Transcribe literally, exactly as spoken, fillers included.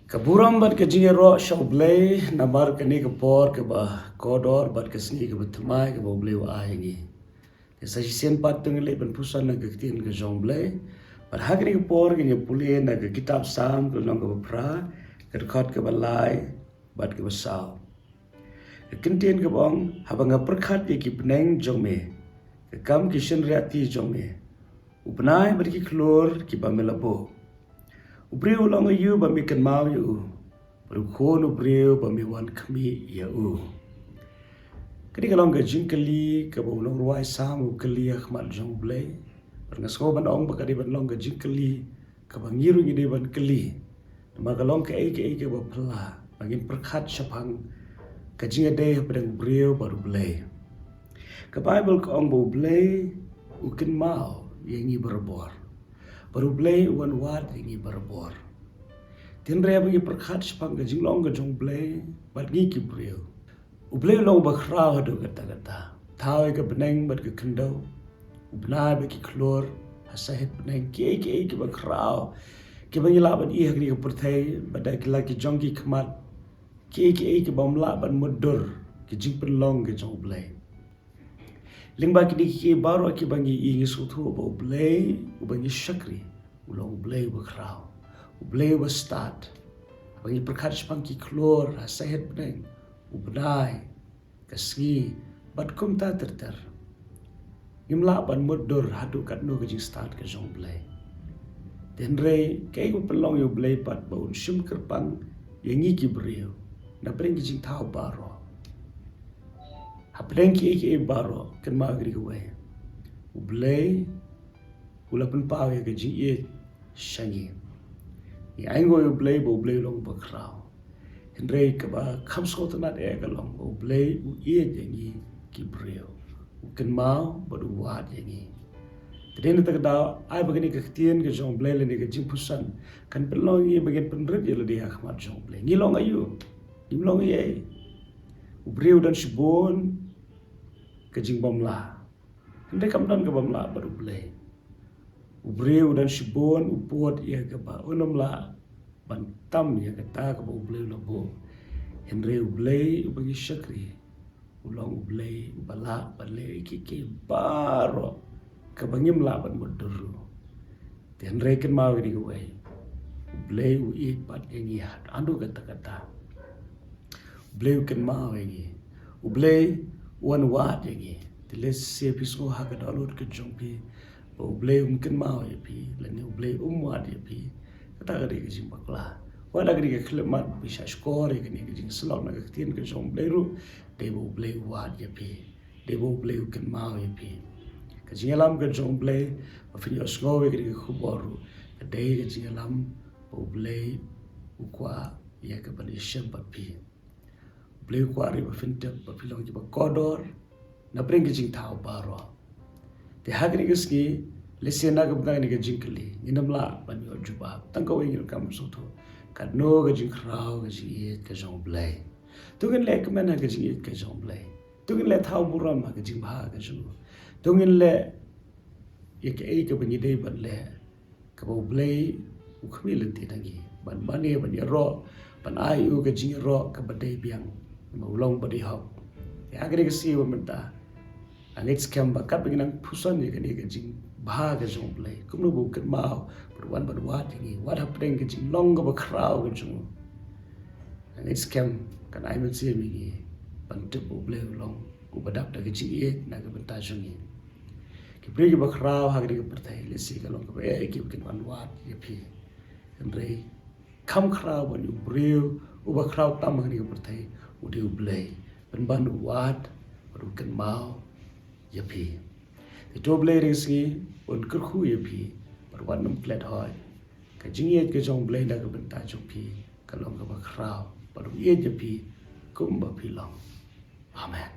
Ka burom bad ka jingïaroh sha U Blei namar kane ka por kaba kordor bad ka sngi kaba thymmai kaba U Blei u ai ïa ngi. Te sa shisien pat to ngin leit ban puson na ka ktien ka jong U Blei. Bad ha kane ka por ngin ïa pule na ka kitab Salm ka lynnong kaba phra, ka dkhot kaba lai bad kaba saw. Ka ktien kaba ong, haba nga pyrkhat ïa ki bneng jong me, ka kam ki shynriahti jong me, u bnai bad ki khlur kiba me la buh. U briew u long aïu ba me kynmaw ïa u, bad u khun u briew ba me wan khmih ïa u. Kane ka long ka jingkylli kaba u nongrwai Salm u kylli ha khmat jong U Blei. Bad nga sngew ban ong ba ka dei ban long ka jingkylli kaba ngi ruh ngi dei ban kylli. Namar ka long kaei kaei kaba phylla ba ngin pyrkhat shaphang ka jingïadei hapdeng u briew bad U Blei. Ka Baibl ka ong ba U Blei u kynmaw ïa ngi barabor. Bad U Blei u wan wad ïa ngi barabor. Te hynrei haba ngi pyrkhat shaphang ka jinglong ka jong U Blei bad ngi ki briew, U Blei u long uba khraw haduh katta katta. Thaw ïa ka bneng bad ka khyndew, u bnai bad ki khlur ha sahit bneng, kiei kiei kiba khraw kiba ngi lah ban i ha kane ka pyrthei, bad da ki la ki jong ki khmat, kiei kiei kibym lah ban mutdur ki jingpynlong ki jong U Blei. Lyngba kine kiei baroh kiba ngi i, ngi sngewthuh ba U Blei uba ngi shakri u long U Blei uba khraw, U Blei uba stad. Haba ngi pyrkhat shaphang ki khlur ha sahit bneng, u bnai, ka sngi, bad kumta ter ter, ngim lah ban mutdur haduh katno ka jingstad ka jong U Blei. Te hynrei kaei kaba pynlong ïa U Blei pat ba un shim kyrpang ïa ngi ki briew na pdeng ki jingthaw baroh? Hapdeng kiei kiei baroh, kynmaw kane kawei: U Blei u la pynpaw ïa ka jingïeit sha ngi. Ngi ainguh ïa U Blei ba U Blei u long uba khraw. Hynrei kaba kham sngewtynnat eh ka long ba U Blei u ïeit ïa ngi ki briew, u kynmaw bad u wad ïa ngi. Te dei na kata ka daw, ai ba kane ka ktien ka jong U Blei lane ka jingpuson kan pynlong ïa ngi ba ngin pynrit ïa lade ha khmat jong U Blei. Ngi long aïu? Ngim long ei ei. U briew u don shibun ka jingbymlah, hynrei kam don ka bymlah bad U Blei. U briew u don shibun, u bud ïa kaba un ym lah ban tam ïa kata kaba U Blei u la buh. Hynrei U Blei uba ngi shakri u long U Blei uba lah ban leh ïa kiei kiei baroh kaba ngim lah ban mutdur ruh. Te hynrei kynmaw kane kawei: U Blei u ïeit pat ïa ngi haduh katta katta. U Blei u kynmaw ïa ngi. U Blei u wan wad ïa ngi. Te lehse phi sngew ha ka dohnud ka jong phi ba U Blei um kynmaw ïa phi lane U Blei um wad ïa phi. Kata ka dei ka jingbakla. Wat la ka dei ka khyllipmat ba phi shah shkor ïa kane ka jingsyllok na ka ktien ka jong U Blei ruh, dei ba U Blei u wad ïa phi. Dei ba U Blei u kynmaw ïa phi. Ka jingïalam ka jong U Blei ba phin ïohsngew ïa kane ka khubor ruh, ka dei ka jingïalam ba U Blei u kwah ïa ka ban ïashem bad phi. U Blei u kwah ruh ba phin tip ba phi long kiba kordor na pdeng ki jingthaw baroh. Te ha kane ka sngi, lehse na ka bynta kane ka jingkylli ngin ym lah ban ïoh jubab. Tang kawei ngi donkam sngewthuh: katno ka jingkhraw ka jingïeit ka jong U Blei. To ngin leh kmen ha ka jingïeit ka jong U Blei. To ngin leh thaw burom ha ka jingbha ka jong u. To ngin leh ïa kaei kaba ngi dei ban leh, kaba U Blei u khmih lynti na ngi ban mane, ban ïaroh, ban ai ïa u ka jingïaroh kaba dei biang, ba u long ba dei hok. Te ha kane ka sngi ba mynta, nga ngeit skhem ba katba ngi nang puson ïa kane ka jingbha ka jong U Blei, kumno ba u kynmaw bad u wan ban wad ïa ngi, wat hapdeng ka jinglong kaba khraw ka jong u, nga ngeit skhem kan ai mynsiem ïa ngi ban tip ba U Blei u long uba dap da ka jingïeit na ka bynta jong ngi. Ki briew kiba khraw ha kane ka pyrthei lehse ka long kaba eh ïa ki ba kin wan wad ïa phi. Hynrei kham khraw ban ïa u briew uba khraw tam ha kane ka pyrthei, u dei U Blei, pynban u wad bad u kynmaw ïa phi. Te to U Blei ha kane ka sngi un kyrkhu ïa phi bad wat nym klet hoi. Ka jingïeit ka jong U Blei na ka bynta jong phi ka long kaba khraw bad u ïeit ïa phi kumba phi long. Amen.